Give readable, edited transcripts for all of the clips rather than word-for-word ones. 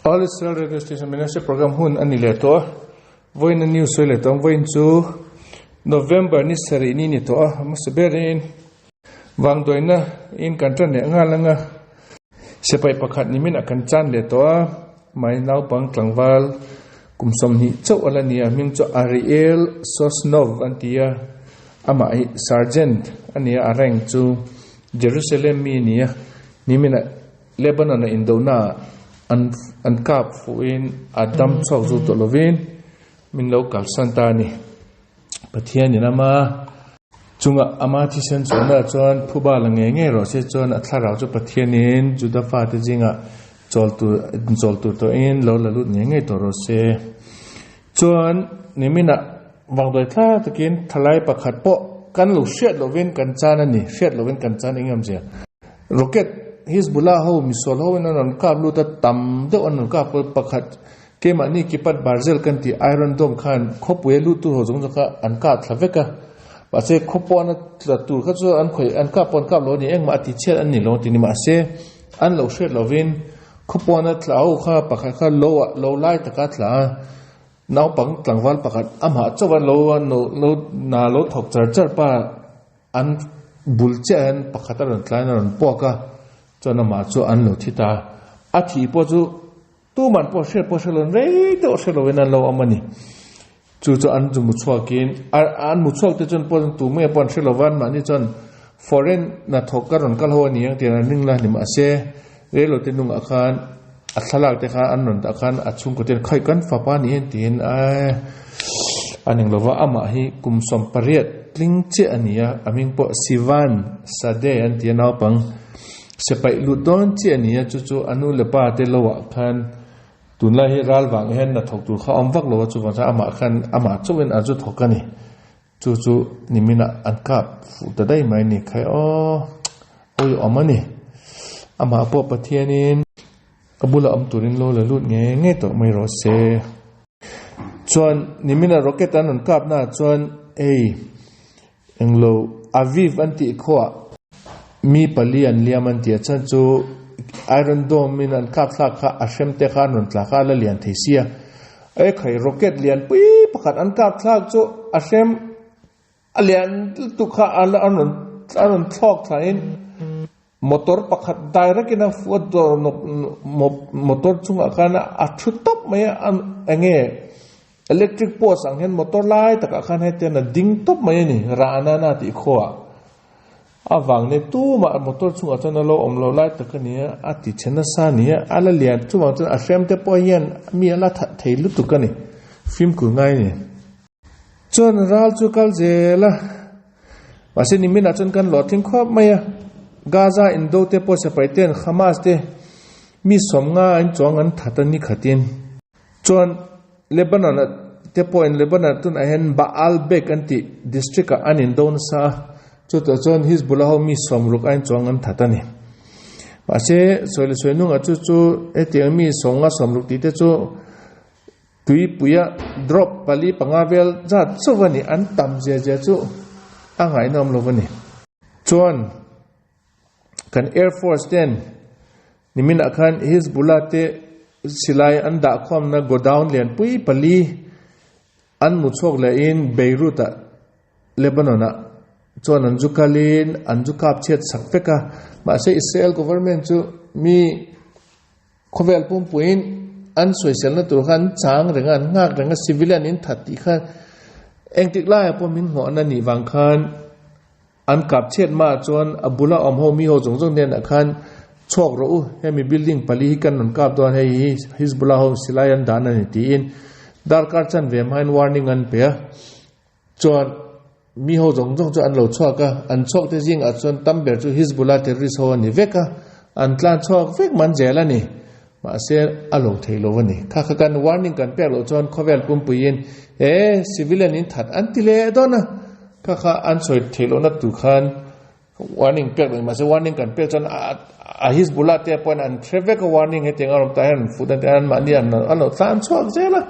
All Israel Radio Station Ministry Program hun a ni leh tawh a, vawiin a news sawi leh tawh ang. Vawiin chu November ni sarih ni ni tawh a, hmasa berin vangdawina in kan tan leh nghal ang a, sipai pakhat nimin a kan chan leh tawh a, mai naupang tlangval kum 20 chauh a la ni a, hming chu Ariel Sosnov an ti a, amah hi Sergeant a ni a, a rank chu Jerusalem mi a ni a, nimin a. Lebanon a indona an an kap fuhin a dam chhuak zu tawh lovin min lo kalsan ta a ni. Pathianin ama chunga ama thisen chhuahna chuan phuba la ngei ngei rawh se chuan a thlarau chu Pathianin Juda fate zingah chawl tur chawl tur tawhin lo la lut ngei ngei tawh rawh se. Chuan niminah vangdawi thla takin thalai pakhat pawh kan lo hriat lovin kan chan a ni, hriat lovin kan chan eng em zia. Rocket Hizbullah ho misual ho in an rawn kap lut a, tam deuh an rawn kap a, pakhat keimahni Kipat Barzel kan tih Iron Dome khan khawpui a lut tur ho zawng zawng kha an kap thla vek a, mahse khawpawn a tla tur kha chu an khawih an kap pawh an kap lo a ni, engmah a ti chhiat an ni lo ti ni mahse an lo hriat lovin Khawpuana tla ho kha pakhat kha lo ah lo lai taka tla a, naupang tlangval pakhat amah chauh a lo lo na lo thawk char char pa an bul chiah hian pakhat a rawn tlaiin a rawn puak a, chuan amah chu an lo thi ta a, a thih pawh chu tuman pawh hriat pawh hre lo rei deuh hre lovin an lo awm a ni. Chu chu an zu mu chhuakin an mu chhuak te chuan pawh tu mai pawh an hre lova anmahni chuan foreign hnathawk ka rawn kal ho a ni ang tih an ring la ni mahse reilo te nungah khan a thlalak te kha an rawn dah khan a chhungkaw ten khawi kan fapa ni hian tiin a ning lova amah hi kum 18 tling chiah a ni a a hming pawh Sivan Sade an ti a naupang sipaih lut dawn chiah a ni a chu chu a nu leh pa te lo ah khan Tunlai hi ral vang hian hna thawk tur kha a awm vak lo a, chuvang chuan amah khan amah chauhin a zu thawk a ni. Chu chu niminah an kap fuh ta daih mai a ni. Khai aw, awi awm a ni. Amah pawh Pathianin a bula awm turin lo la lut ngei ngei tawh mai rawh se. Chuan niminah rocket an rawn kap naah chuan hei englo Aviv an tih khuaah Mi pali an liam an ti a, chuan chu Iron Dome in an kap thlak kha a hrem te kha an rawn tla kha a la lian thei sia. E khai rocket lian pui pakhat an kap thlak chu a hrem a lian lutuk kha a la an rawn a rawn thlawk thla in motor pakhat direct in a fuh a motor chungah khan a thu tawp mai a enge Electric post ang hian motor lai takah khan hetian a ding tawp mai a ni, Ra'anana tih khuaah. A vang nen tumah motor chungah chuan a lo awm lo lai tak a ni a, a ti chhe nasa a ni a, a la lian chuvang chuan a hrem te pawh hian mi a la that thei lutuk a ni, fimkhur ngai a ni. Chuan ral chu kal zel a, mahse niminah chuan kan luah tling khawp mai a, Gaza indo te pawh sipai ten Hamas te mi 50 an chuang an that a ni khatin. Chuan Lebanon-a te pawhin Lebanon tunah hian Baalbek an tih district-ah an indo nasa a, chutah chuan Hizbullah ho mi 60 aiin chuang an that a ni. Mahse, sawi leh sawi nungah chu chu hetiang mi 50 60 tih te chu tuipuia drop pali panga vel zat chauh a ni, an tam zia zia chu a ngaihnawm lo a ni. Chuan kan Air Force ten niminah khan Hizbullah te silai an dah khawmna godown lianpui pali an mu chhuak lehin Beirut ah Lebanon ah chuan an zu kalin an zu kap chhiat sak vek a, mahse Israel government chu mi khawvel pumpuiin an sawiselna tur kha an chang reng a, an nghak reng a, civilian in that tih kha engtik laiah pawh min nghawhna nih vang khan An kap chhiat hmaah chuan a bula awm ho mi ho zawng zawng hnenah khan chhuak rawh u, hemi building pali hi kan rawn kap dawn, hei hi Hizbullah ho silai an dan a ni tiin darkar chanve hmain warning an pe a. Chuan mi ho zawng zawng chu an lo chhuak a, an chhuak te zingah chuan tam ber chu Hizbullah terrorist ho a ni vek a, an tlan chhuak vek man zel a ni. Mahse a lo thei lo a ni. Kha kha kan warning kan pek loh chuan khawvel pumpuiin he civilian in that an ti leh dawn a, kha kha an sawi theih lohna tur khan warning pek loh mahse warning kan pek chuan a Hizbullah te pawhin an hre vek a warning hetiang a rawn ta hian an fut an ti a, anmahni an an lo tlan chhuak zel a,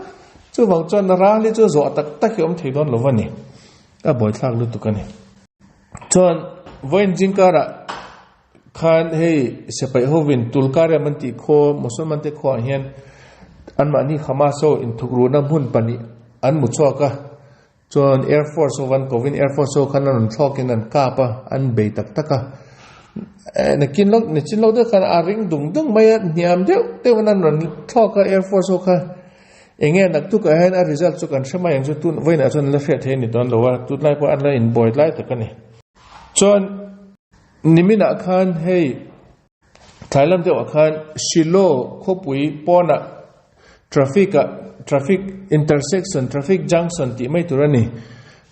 chuvang chuan ral hi chu zawh tak tak hi a awm thei dawn lo a ni, a buaithlak lutuk a ni. Chuan vawiin zingkarah Khan hei sipai hovin Tulkarem an tih khaw Musalman te khuaah hian. Anmahni Hamas ho inthukruhna hmun pahnih an hmu chhuak a, chuan Air Force ho an kovin Air Force ho khan an rawn thlawkin an kap a, an bei tak tak a. Nakin lawk nichin lawk deuh khan a ring dung dung mai a, hniam deuh deuhin an rawn thlawk a Air Force ho kha. Enge naktukah hian a result chu kan hre mai ang chu tun vawiinah chuan an la hriat thei a ni dawn lo a, tunlai pawh an la inbuai lai tak a ni. Chuan niminah khan hei Thlai lam deuhah khan Shilo khawpui pawnah traffic ah traffic intersection traffic junction tih mai tur a ni.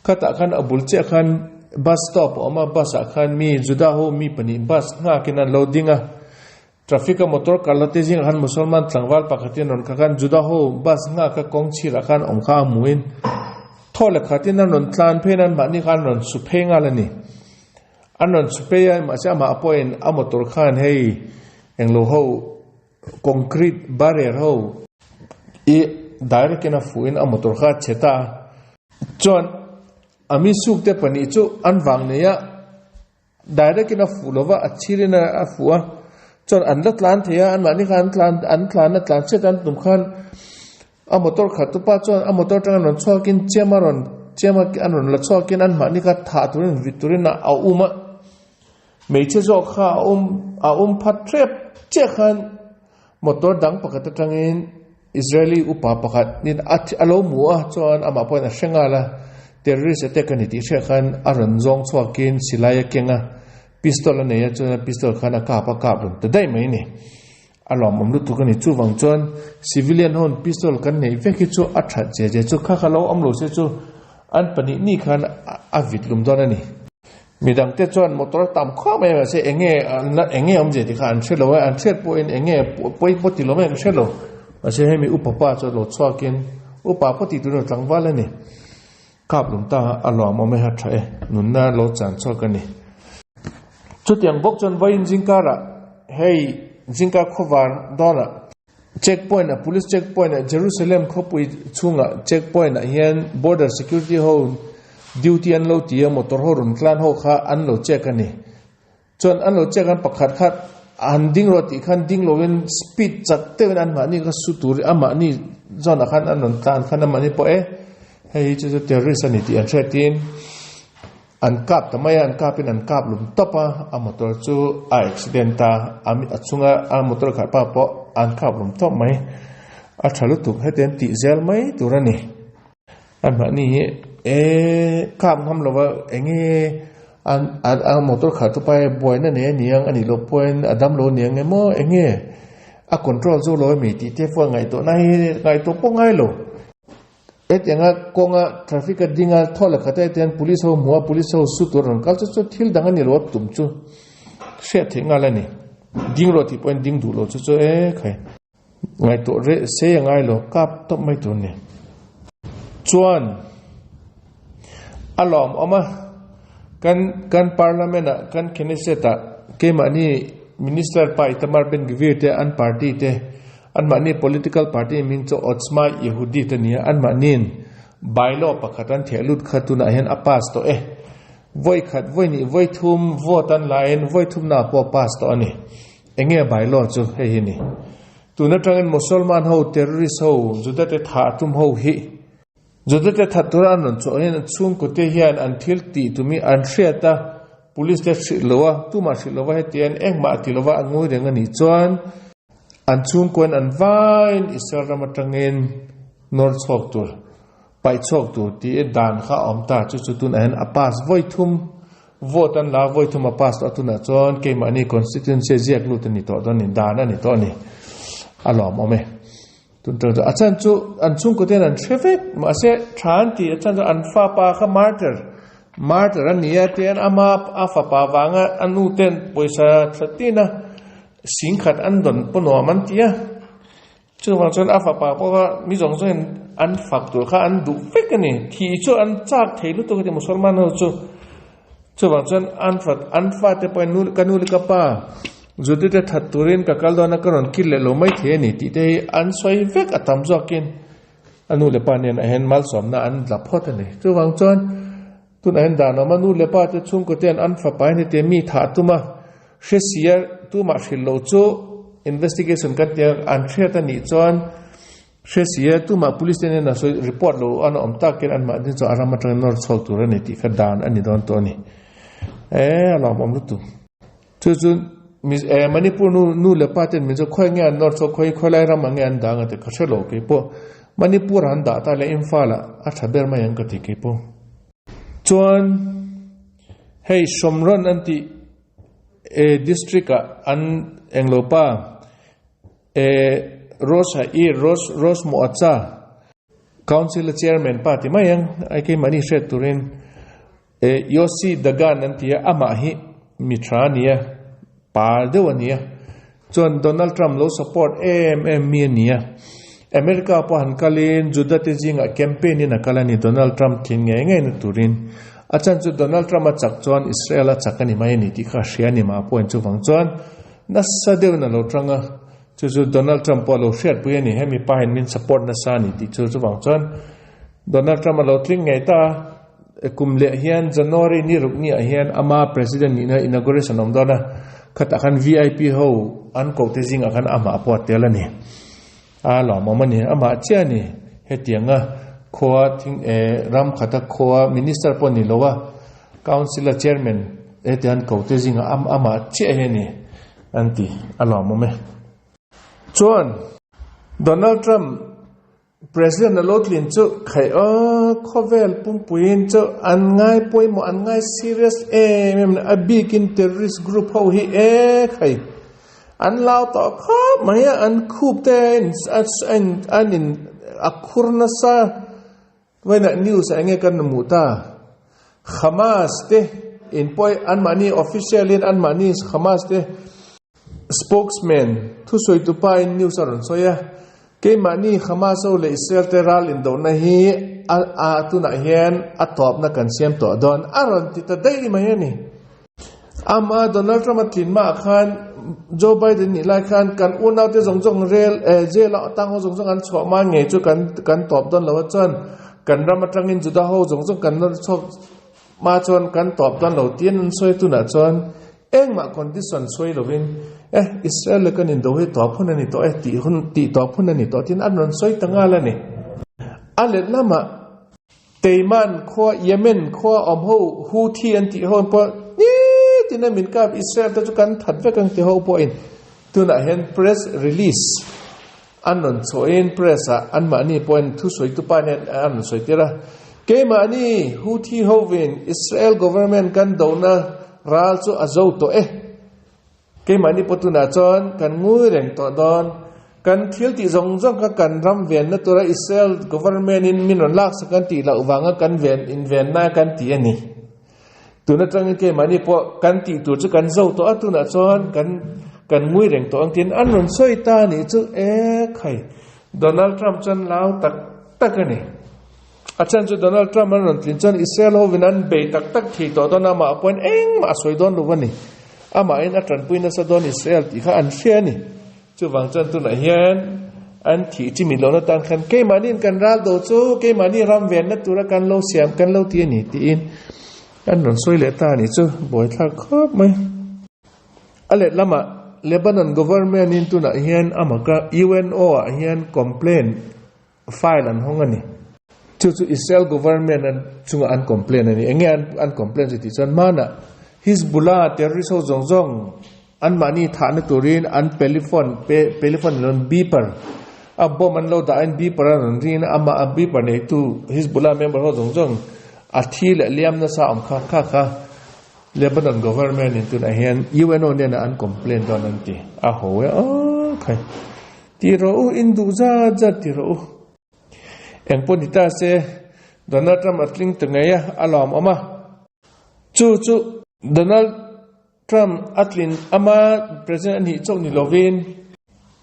Khatah khan a bul chiah khan bus stop a awm a, bus ah khan mi Juda ho mi pahnih bus nghakin an lo ding a. Traffic a motor kal la te zingah khan Musalman tlangval pakhatin rawn kha khan Juda ho bus nghak a kawng chhirah khan awm kha a hmuhin thaw leh khatin an rawn tlan phei nan mahni khan an rawn su phei nghal a ni. An rawn chhu phei a, mahse amah pawhin a motor khan hei englo ho concrete barrier ho i direct in a fuhin a motor kha a chhe ta a. Chuan a mi suk te pahnih chu an vang nei a, direct in a fuh lova a chhir in a fuh a, chuan an la tlan thei a, anmahni khan an tlan an tlan a tlan chhiat an tum khan A motor khat tu pa chuan a motor atanga rawn chhuakin chem a rawn chem a an rawn la chhuakin an mahni kha thah turin vit turin a um a, hmeichhe zawk kha a um a um phat hrep chiah khan motor dang pakhat atangin Israeli upa pakhat in a a lo hmu a chuan amah pawhin a hre nghal a, terrorist attack a ni tih hriat khan a rawn zawng chhuakin silai a keng a, pistol a nei a chuan a pistol khan a kap a kap rawn ta daih mai a ni. A lawmawm lutuk a ni. Chuvang chuan civilian ho pistol kan neih vek hi chu a that che che chu kha kha lo awm lo se chu an pahnih ni khan a vit lum dawn a ni. Midang te chuan motor tam khawp mai mahse enge an la enge awm zia tih kha an hre lo a, an hriat pawhin enge pawi pawh ti lo mai an hre lo. Mahse hemi upa pa chu lo chhuakin upa pawh tih tur tlangval a ni. Kap lum ta a lawmawm e a tha e, nunna lo chan chhuak a ni. Chutiang bawk chuan vawiin zingkarah hei zingkar khawvar dawnah check point ah police check point ah Jerusalem khawpui chhungah check point ah hian border security ho duty an lo ti a motor ho rawn tlan ho kha an lo check a ni. Chuan an lo check an pakhat kha han ding rawh tih khan ding lovin speed chak deuhin an mahni kha su tur amahni zawnah khan an rawn tlan khan amahni pawh e hei hi chu chu terrorist a ni tih an hriatin an kap ta mai a an kapin an kap lum tawp a a motor chu a accident a a chhunga a motor khalh pa pawh an kap lum tawp mai a tha lutuk heti an tih zel mai tur a ni. A mahni hi e kap ngam lova enge an a motor khalh tu pa hi buaina nei a ni ang a nih loh pawhin a dam lo a ni ang emaw enge a control zo lo ami tih te pawh ngaihtuah na hi ngaihtuah pawh ngai lo. Hetianga kawnga traffic a ding a thaw leh khat a hetiang police ho hmu a police ho su tur a rawn kal chu chu thil dang a ni lo a tum chu hriat theih nghal a ni. Ding rawh tih pawhin ding duh lo chu chu e khai. Ngaihtuah reh sei a ngai lo, kap tawp mai tur ni. Chuan a lawmawm a, kan kan Parliament ah, kan Knesset ah keimahni Minister pa Itamar Ben Gvir te an party te, anmahni political party hming chu Otzma Yehudit a ni a, anmahniin bylaw pakhat an theh lut kha tunah hian a pass tawh e. Vawi khat, vawi hnih, vawi thum vote an laiin vawi thumnaah pawh a pass tawh a ni. Enge bylaw chu hei hi ni. Tun atangin Mosolman ho, terrorist ho, Juda te thah tum ho hi Juda te that tura an rawn chhuah hian an chhungkaw te hian an thil tih tum hi an hriat a, police te hrilh lo a, tumah hrilh lova hetiang engmah a ti lova a ngawi reng a nih chuan an chhungkaw in an vaiin Israel ram atangin nawr chhuak tur, paih chhuak tur tih dan kha a awm ta chu chu tunah hian a pass vawi thum Vote an la vawi thum a pass tawh a tunah chuan keimahni constituency a ziak lut a ni tawh dawn a ni, dan a ni tawh a ni. A lawmawm e. Tun ṭang chu a chan chu an chhungkaw ten an hre vek mahse ṭha an ti a chan chu an fapa kha martyr martyr a ni a tian ama a fapa vanga a nu ten pawisa thla tin a singkhat an dawn pawh nuam an ti a. Chuvang chuan a fapa pawh kha mi zawng zawngin an fak tur kha an duh vek a ni. Thih chu an chak thei lutuk a ti Musalman ho chu. Chuvang chuan an fat an fate pawhin nu ka nu leh ka pa Judy te that turin ka kal dawn a ka rawn kil leh lo mai thei a ni tih te hi an sawi vek a tam zawkin a nu leh pa nen ah hian malsawmna an la phawt a ni. Chuvang chuan tunah hian dan awm a nu leh pa te chhungkaw ten an fapa hi hetiang mi thah tum a Hresia tumah hrilh loh chu investigation kan ti a, an hriat a nih chuan. Hre si e, tumah police te nen a sawi report lo an awm takin anmahni chu a ram atangin nawr chhuak tur a ni tih kha dan a ni dawn tawh a ni. E, a lawmawm lutuk. Chu chu Manipur nu nu leh pa ten min chu khawi nge an nawr chhuak, khawi khawilai ramah nge an dah ang tih ka hre lo keipawh. Manipur ah an dah ta leh Imphal ah a tha ber mai ang ka ti keipawh. Chuan hei Shomron an tih district ah an englo pa E Rose ha i Rose Rose Moatsa Council a chairman pa ti mai ang ai keimahni hriat turin e Yossi Dagan an ti a amah hi mi tha a ni a pa deuh a ni a chuan Donald Trump lo support em em mi a ni a America pawh han kalin Juda te zingah campaign in a kal a ni Donald Trump thin ngei ngei na turin a chan chu Donald Trump a chak chuan Israel a chak a ni mai a ni tih kha a hria a ni mah pawhin chuvang chuan Nasa deuhin a lo tang a, chu chu Donald Trump pawh a lo hriatpui a ni, hemi pa hian min support nasa a ni tih chu chuvang chuan Donald Trump a lo tling ngei ta a, kum leh hian January ni ruk ni ah hian ama President nihna inauguration a awm dawn a, khatah khan VIP ho an koh te zingah khan amah pawh a tel a ni, a lawmawm a ni, amah chiah a ni hetianga khua thing eh ram khata khua Minister pawh ni lo a. Council a chairman heti an ko te zingah am amah chiah hi a ni an ti a lawmawm e. Chuan Donald Trump President a lo tlin chu khaih aw khawvel pumpuiin chu an ngai pawimawh an ngai serious em em a bikin terrorist group ho hi e khai an lau tawh khawp mai a an khup te an in a khur nasa. Vawiinah news ah enge kan hmuh ta? Hamas te in pawh anmahni official in anmahni Hamas te spokesman thusawi tupa in news a rawn sawi a, keimahni Hamas ho leh Israel te ral indohna hi a a tunah hian a tawpna kan siam tawh dawn a rawn ti ta daih mai a ni. Ama Donald Trump a tlin mah khan Joe Biden nih lai khan kan unaute zawng zawng rel eh jail a tang ho zawng zawng an chhuah ma ngei chu kan kan tawp dawn lo a chuan kan ram atangin Juda ho zawng zawng kan nawr chhuak ma chuan kan tawp dawn lo tiin an sawi tunah chuan engmah condition sawi lovin eh Israel leh kan indo hi tawp hun a ni tawh e tih hun tih tawp hun a ni tawh tiin an rawn sawi ta nghal a ni. A let lamah Teiman khua, Yemen khua awm ho Houthi an tih ho pawh nitin a min kap Israel te chu kan that vek ang ti ho pawhin tunah hian press release an rawn chhuahin press ah anmahni pawhin thusawi tupa nen an rawn sawi tir a, keimahni Houthi hovin Israel government kan dohna ral chu a zo tawh e. Keimahni pawh tunah chuan kan ngui reng tawh dawn. Kan thil tih zawng zawng kha kan ram venna tura Israel government in min rawn laksak an tih loh vanga kan ven invenna kan ti a ni. Tun atangin keimahni pawh kan tih tur chu kan zo tawh a, tunah chuan kan kan ngui reng tawh ang tiin an rawn sawi ta a nih chu e khai Donald Trump chuan lau tak tak a ni. A chhan chu Donald Trump an rawn tlin chuan Israel hovin an bei tak tak thei tawh dawn a, amah pawhin engmah a sawi dawn lo a ni. Amahin a tanpui nasa dawn Israel tih kha an hria a ni. Chuvang chuan tunah hian an thih chi mit lohna tan khan keimahniin kan ral do chu keimahni ram venna tura kan lo siam kan lo ti a ni tiin an rawn sawi leh ta a nih chu buaithlak khawp mai. A let lamah Lebanon government in tunah hian amaka UNO ah hian complaint File an hawng a ni. Chu chu Israel government an chungah an complain a ni. Enge an an complain chu tih chuan hmanah Hizbullah terrorist ho zawng zawng anmahni thahna turin an peliphone pe peliphone ni loin beeper a bomb an lo dahin beeper a rawn rin a amah a beeper neitu Hizbullah member ho zawng zawng a thi leh liam nasa awm kha kha kha Lebanon government in tunah hian UNO hnenah an complain dawn an ti a ho e aw khai. Ti rawh u, in duh zat zat ti rawh u. Eng pawh ni ta se, Donald Trump a tling ta ngei a, a lawmawm a. Chu chu Donald Trump a tlin ama President a nih chauh ni lovin,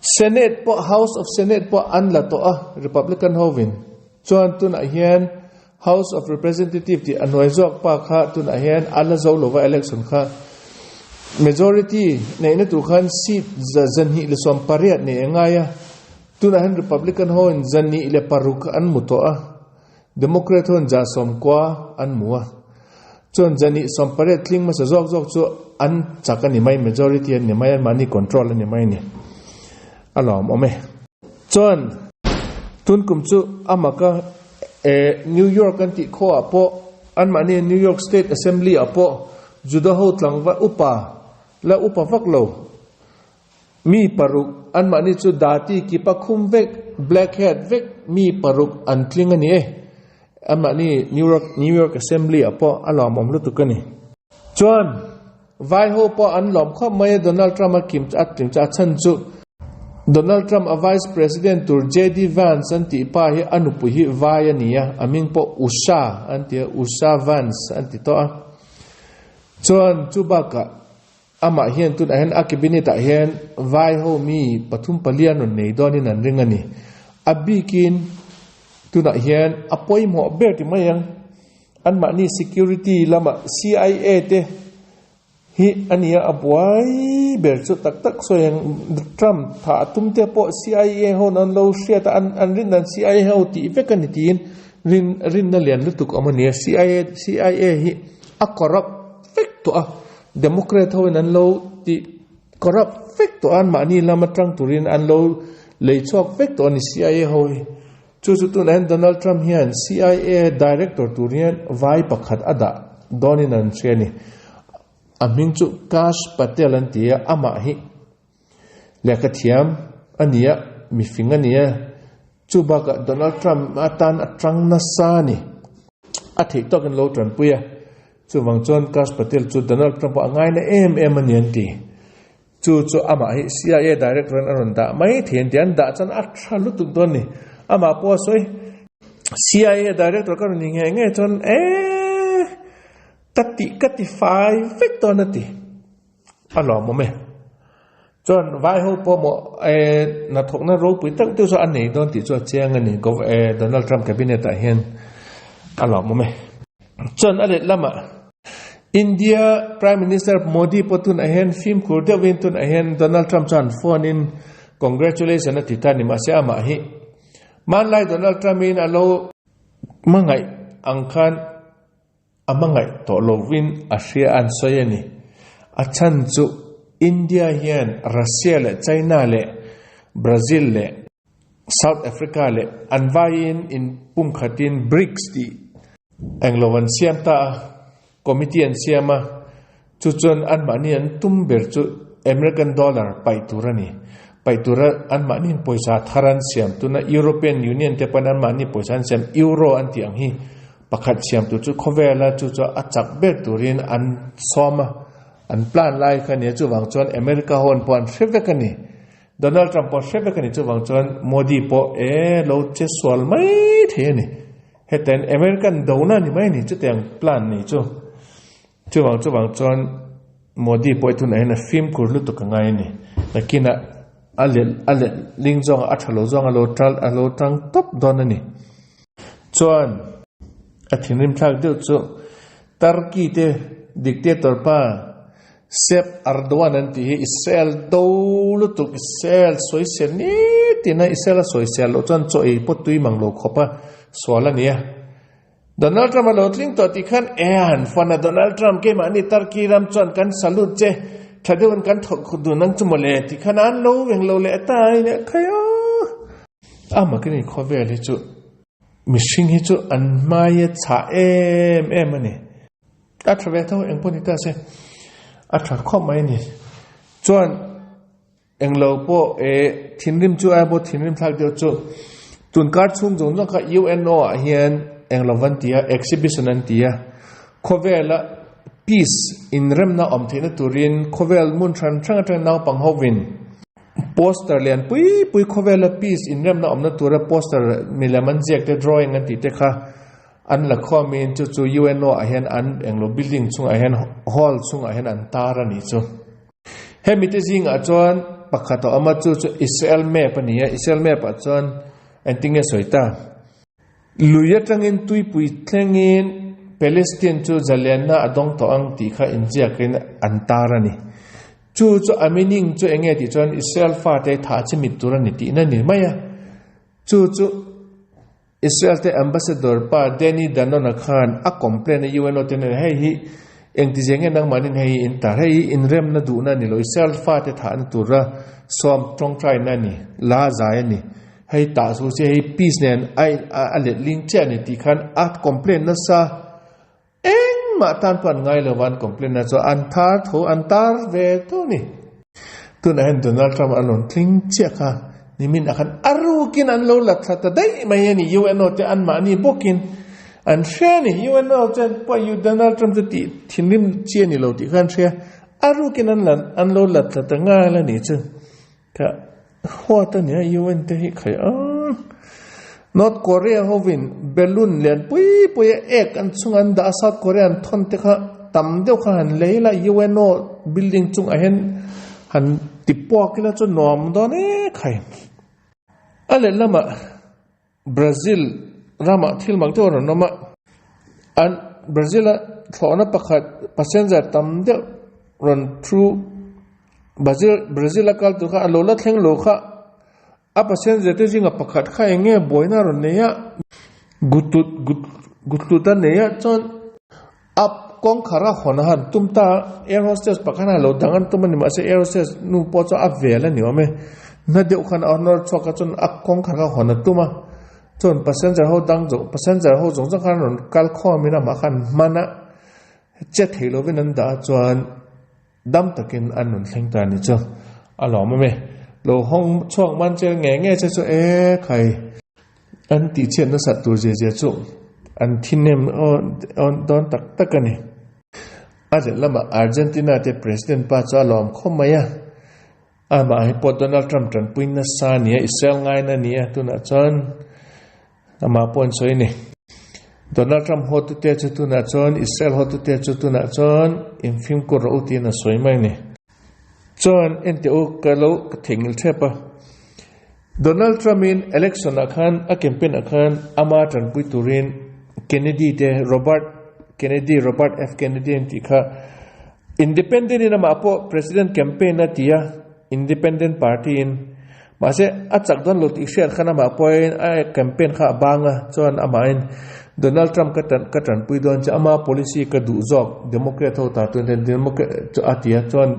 Senate pawh, House of Senate pawh an la tawh a, Republican hovin. Chuan tunah hian House of Representative tih a hnuai zawk pa kha tunah hian a la zo lova election kha majority neihna tur khan seat 218 nei a ngai a, tunah hian Republican ho in 106 an hmu tawh a, Democrat ho in 90 an hmu a, chuan 180 tling hmasa zawk zawk chu an chak a ni mai, majority an ni mai, anmahni control a ni mai a ni, a lawmawm e. Chuan. Tun kum chu a mak a, e New York an tih khaw ah pawh anmahni New York State Assembly ah pawh Juda ho tlangval upa la upa vak lo mi paruk anmahni chu dati kipa khum vek black hat vek mi paruk an tling a ni e. Anmahni New York New York Assembly ah pawh a lawmawm lutuk a ni. Chuan Vai ho pawh an lawm khawp mai a, Donald Trump a kim a tling chu a chhan chu Donald Trump a Vice President tur JD Vance an tih pa hi a nupui hi Vai a ni a, a hming pawh Usha an ti a, Usha Vance an ti tawh a. Chuan chu bakah amah hian tunah hian a cabinet ah hian Vai ho mi pathum pali an rawn nei dawnin an ring a ni. A bikin tunah hian a pawimawh ber ti mai ang. Anmahni security lama CIA te hi a nia a buai ber chu tak tak sawi ang Trump tha a tum te pawh CIA ho an lo hriat a an an rin dan CIA ho tih vek a ni tiin rin rinna lian lutuk awm a nia CIA CIA hi a corrupt vek tawh a Democrat ho in an lo tih corrupt vek tawh a anmahni lama tang turin an lo lei chhuak vek tawh a ni CIA ho hi. Chu chu tunah hian Donald Trump hian CIA director tur hian vai pakhat a dah dawnin an hria a ni. A hming chu Kash Patel an ti a, amah hi lehkha thiam a ni a, mifing a ni a. Chu bakah Donald Trump atan a tang nasa a ni. A theih tawkin lo tanpui a. Chuvang chuan Kash Patel chu Donald Trump pawh a ngaina em em a ni an ti. Chu chu amah hi CIA director in a rawn dah mai thei an ti a, an dah chuan a tha lutuk dawn a ni. Amah pawh a sawi, CIA director ka rawn ni nghe nghe chuan eee ka tih ka ti fai vek dawn a ti. A lawmawm e. Chuan vai ho pawh maw eee hnathawkna ropui tak deuh chu a nei dawn tih chu a chiang a ni eee Donald Trump cabinet ah hian a lawmawm e. Chuan a let lamah. India Prime Minister Modi pawh tunah hian fimkhur deuhin tunah hian Donald Trump chuan phone in congratulation a ti ta ni mahse amah hi hmanlai Donald Trump in a lo hmangaih ang khan a hmangaih tawh lovin a hria an sawi a ni. A chhan chu India hian Russia leh China leh Brazil leh South Africa leh an vaiin in pumkhatin BRICS tih englo an siam ta a, committee an siam a, chu chuan anmahni an tum ber chu American dollar paih tur a ni. Paih tura anmahni pawisa thar an siam tuna European Union te pawn anmahni pawisa an siam Euro an tih ang hi pakhat siam tur chu khawvela chu chu a chak ber turin an sawm a, an plan lai kha a ni a, chuvang chuan America ho an pawh an hre vek a ni. Donald Trump pawh hre vek a ni chuvang chuan Modi pawh e lo che sual mai thei a ni. Hetiang American dona ni mai a ni chutiang plan nei chu. Chuvang chuvang chuan Modi pawh hi tunah hian a fimkhur lutuk a ngai a ni. Nakinah a let a let ling zawng a tha lo zawng a lo tal a lo tang tawp dawn a ni. Chuan a thinrim thlak deuh chu Turkey te dictator pa Sep Erdogan an tih hi Israel do lutuk, Israel sawisel nitin a, Israel a sawisel loh chuan chaw ei pawh tui mang lo khawp a sual a ni a. Donald Trump a lo tling tawh tih khan e a han fan a, Donald Trump keimahni Turkey ram chuan kan salute che, tha deuhin kan thawk khut dun ang chu mawle tih khan an lo veng lo leh ta a in khai a. Amah ka ni khawvel hi chu mihring hi chu an hmai a chhah em em a ni. A tha ve tho eng pawh ni ta se a tha khawp mai a ni. Chuan englo pawh eh thinrim chu ai pawh thinrim thlak deuh chu tunkar chhung zawng zawng kha UNO ah hian englo an ti a exhibition an ti a khawvela peace inremna awm theihna turin khawvel hmun hran hrang atanga naupang hovin poster lian pui pui khawvela peace inremna awmna tura poster milem an ziak te drawing an tih te kha An la khawmin chu chu UNO ah hian an englo building chungah hian hall chungah hian an tar a nih chu. Hemi te zingah chuan pakhat a awm a chu chu Israel map a ni a, Israel map ah chuan engtin nge sawi ta? Lui atangin tuipui thlengin Palestine chu zalianna a dawng tawh ang tih kha inziakin an tar a ni. Chu chu a meaning chu enge tih chuan Israel fate thah chimit tur a ni tihna ni mai a. Chu chu. Israel te Ambassador pa Danny Danon-a khan a complain a UNO te nen hei hi engtizia nge nangmahnin hei hi in tar, hei hi inremna duhna a ni lo, Israel fate thahna tura sawm tawngtaina a ni, la zai a ni. Hei tah chu che hei piece nen a a letling chiah a ni tih khan a complain nasa engmah tan pawh an ngai lo va an complain na chuan an thar tho an tar ve tho a ni. Tunah hian Donald Trump a rawn tling chiah kha nimin ah khan a rukin an lo la thla ta daih mai a ni UNO te anmahni bawkin an hria a ni UNO chuan pawh Donald Trump chu tih thinrim chi a ni lo tih kha an hria a rukin an la an lo la thla ta ngal a ni chu. Ka huat a nia UN te hi khai a. North Korea hovin balloon lian pui pui a ek an chhung an dah a South Korea an thawn te kha tam deuh kha han lei la UNO building chungah hian han ti puak ila chu nuam dawn e khai. A lehlamah Brazil ramah thil mak deuh a rawn awm a, an Brazil a thlawhna pakhat passenger tam deuh rawn thu Brazil Brazil a kal tur kha a lo la thleng lo kha a passenger te zinga pakhat kha eng nge buaina a rawn nei a gutut gut gutlut a nei a chuan a kawngkhar a hawn a han tum ta a air hostess pakhat a lo dang an tum a ni mahse air hostess nu pawh chu a vel a ni awm e na deuh khan a nawr chhuak a chuan a kawngkhar kha hawn a tum a chuan passenger ho dang zawng passenger ho zawng zawng khan rawn kal khawm in amah khan hman a che thei lovin an dah a chuan dam takin an rawn thleng ta a ni chu a lawm awm e lo hawng chhuak man che nge nge che chu e khai. An tihchhiat nasat tur zia zia chu an thi nem dawn tak tak a ni. A zet lamah Argentina te President pa chu a lawm khawp mai a, amah hi pawh Donald Trump tanpui nasa a ni a, Israel ngaina a ni a, tunah chuan amah pawh an sawi a ni. Donald Trump hawtute chu tunah chuan Israel hawtute chu tunah chuan infimkhur rawh u tiin a sawi mai a ni. Chuan enteh u ka lo ka theihnghilh thep a. Donald Trump in election ah khan a campaign ah khan ama tanpui turin Kennedy te Robert Kennedy Robert F Kennedy an tih kha independent in amah pawh president campaign a ti a independent party in mahse a chak dawn lo tih hriat khan amah pawhin a campaign kha a bang a chuan amahin Donald Trump ka tan ka tanpui dawn che ama policy ka duh zawk Democrat ho ta tun Democrat chu a ti a chuan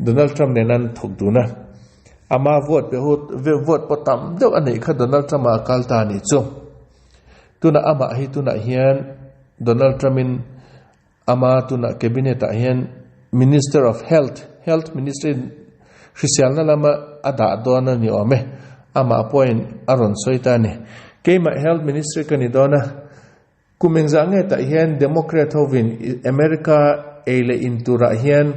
Donald Trump nen an thawk dun a. Ama vote pe ho vote pawh tam deuh a neih kha Donald Trump ah a kal ta a nih chu. Tunah amah hi tunah hian Donald Trump in ama tunah cabinet ah hian Minister of Health, Health Ministry hriselna lama a dah dawn a ni awm e. Amah pawhin a rawn sawi ta a ni. Keimah Health Ministry ka ni dawn a, kum engzah nge tah hian Democrat hovin America ei leh in turah hian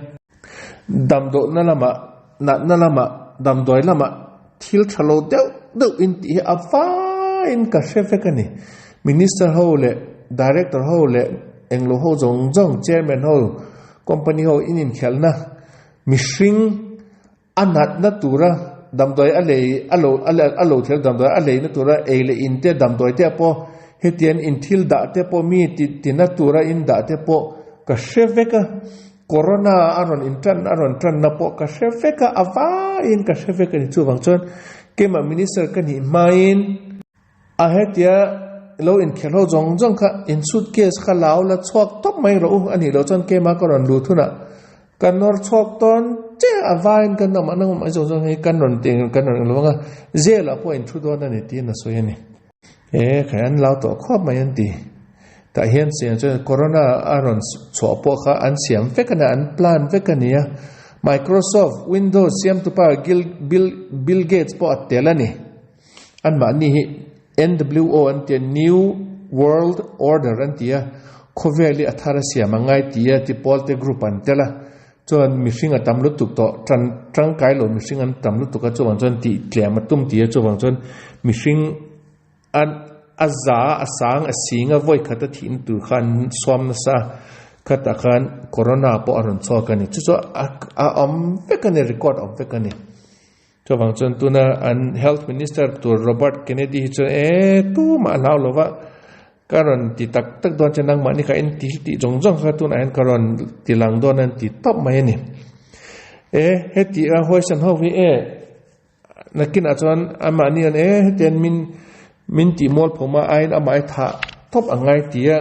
Damdawhna lamah, natna lamah, damdawi lamah thil tha lo deuh deuh in tih hi a vaiin ka hre vek a ni. Minister ho leh Director ho leh englo ho zawng zawng, Chairman ho, Company ho in inkhelhna mihring a natna tura damdawi a lei a lo a lo thel damdawi a leina tura ei leh in te damdawi te pawh hetiang in thil dah te pawh mi ti tina tura in dah te pawh ka hre vek a corona a rawn in tan a rawn tanna pawh ka hre vek a a vaiin ka hre vek a ni chuvang chuan keimah minister ka nih hmain A hetia lo inkhelh ho zawng zawng kha in suitcase kha lau la chhuak tawp mai rawh u a nih loh chuan keimah ka rawn lut hunah ka nawr chhuak tawn che a vaiin kan awm an awm mai zawng zawng hi kan rawn ti kan rawn englo anga jail ah pawh in thu dawn a ni tiin a sawi a ni. E khai an lau tawh khawp mai an ti. Tah hian chiang chuan corona a rawn chhuah pawh kha an siam vek a ni an plan vek a ni a Microsoft Windows siamtupa Gil Bill Bill Gates pawh a tel a ni. Anmahni hi NWO an tia, New World Order an ti a, khawvel hi a thar a siam a ngai ti a ti pawl te group an tel a, chuan mihring a tam lutuk tawh, tan tangkai lo mihring an tam lutuk a, chuvang chuan tih tlem a tum ti a, chuvang chuan mihring an a za a sang a sing a vawi khat a thihna tur kha an suam nasa a, khatah khan corona pawh a rawn chhuak a ni, chu chu a awm vek a ni, record awm vek a ni. Chuvang chuan tuna an Health Minister tur Robert Kennedy hi chuan e tumah a hlau lo va, ka rawn ti tak tak dawn che nangmah ni kha in ti tih zawng zawng kha tunah hian ka rawn ti lang dawn a ti tawp mai a ni. E heti a huaisan ho hi e nakinah chuan amahni an e hetian min min tih mual phawm a aiin amah hi thah tawp a ngai ti a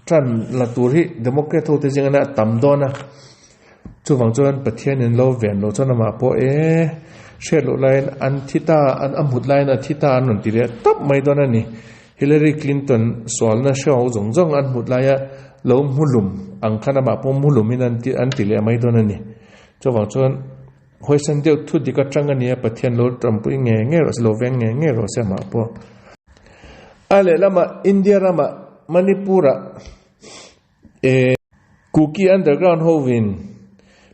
tan la tur hi Democrat ho te zinga a tam dawn a. Chuvang chuan Pathianin lo ven lo chuan amah pawh e. Hriat loh laiin an thi ta, an a hmut laiin a thi ta an rawn ti leh tawp mai dawn a ni. Hillary Clinton sualna hrehawk zawng zawng an hmut laia lo hmulum ang khan amah pawh hmulumin an ti an ti leh mai dawn a ni. Chuvang chuan huaisen deuh thu dik atang a nia Pathian lo tanpui nge nge rawh se, lo veng nge nge rawh se amah pawh. A lehlamah India ramah Manipur-ah E Kuki underground hovin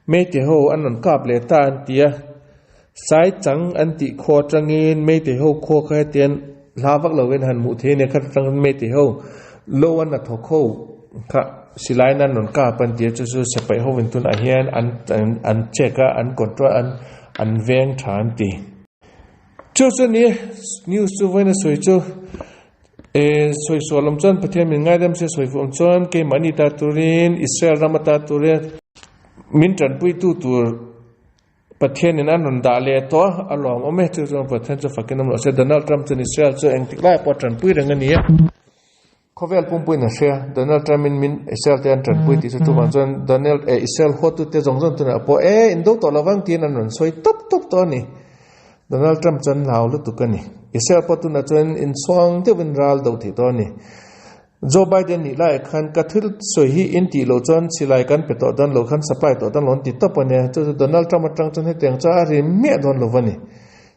Meitei ho an rawn kap leh ta an ti a, Sai chang an tih khua atangin Meitei ho khua kha hetian hla vak lovin han hmuh thei a nia, kha atangin Meitei ho lo an hnathawk ho kha silaiin an rawn kap an ti a, chu chu sipai hovin tunah hian an an check a, an control an an veng tha an ti. Chu chu ni news chu vawiin a sawi chu. E, sawi sual awm chuan Pathian min ngaidam se, sawi fuh awm chuan keimahni ta turin, Israel rama ta turin min tanpuitu tur Pathianin an rawn dah leh tawh a, a lawm awm e. Chu chuan Pathian chu fakin awm rawh se. Donald Trump chuan Israel chu engtik lai pawh a tanpui reng a ni a. Khawvel pumpuiin a hria, Donald Trump-in min Israel te an tanpui tih chu chuvang chuan Donald eh Israel huatute zawng zawng tunah pawh e indo tawh lovang tiin an rawn sawi tawp tawp tawh a ni. Donald Trump chuan hlau lutuk a ni. Israel pawh tunah chuan inchhuang deuhin ral do thei tawh a ni. Joe Biden nih laiah khan ka thil sawi hi in tih loh chuan silai kan pe tawh dawn lo khan supply tawh dawn lo an ti tawp a nia. Chu chu Donald Trump atang chuan hetiang chuan a ri miah dawn lo va ni.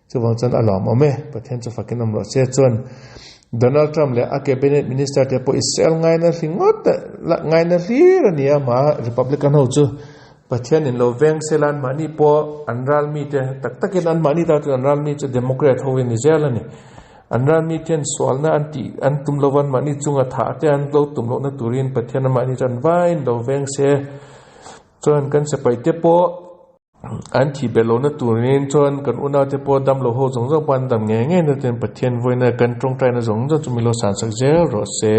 Chuvang chuan a lawmawm e. Pathian chu fakin awm rawh se. Chuan Donald Trump leh a cabinet minister te pawh Israel ngaina hli ngawt ngaina hlir a ni a, amah Republican ho chu Pathian in lo veng sela an mahni pawh an ral mite tak takin an mahni ta chuan an ral mi chu Democrat ho in ni zel a ni. An ral mi ten sualna an tih an tum lova an mahni chunga thah te an lo tum lohna turin Pathian an mahni chuan vain lo veng se. Chuan kan sipai te pawh an thih belh lohna turin chuan kan unau te pawh dam lo ho zawng zawng pawh an dam ngei ngei na ten Pathian vawiina kan tawngtaina zawng zawng chu min lo sansak zel rawh se.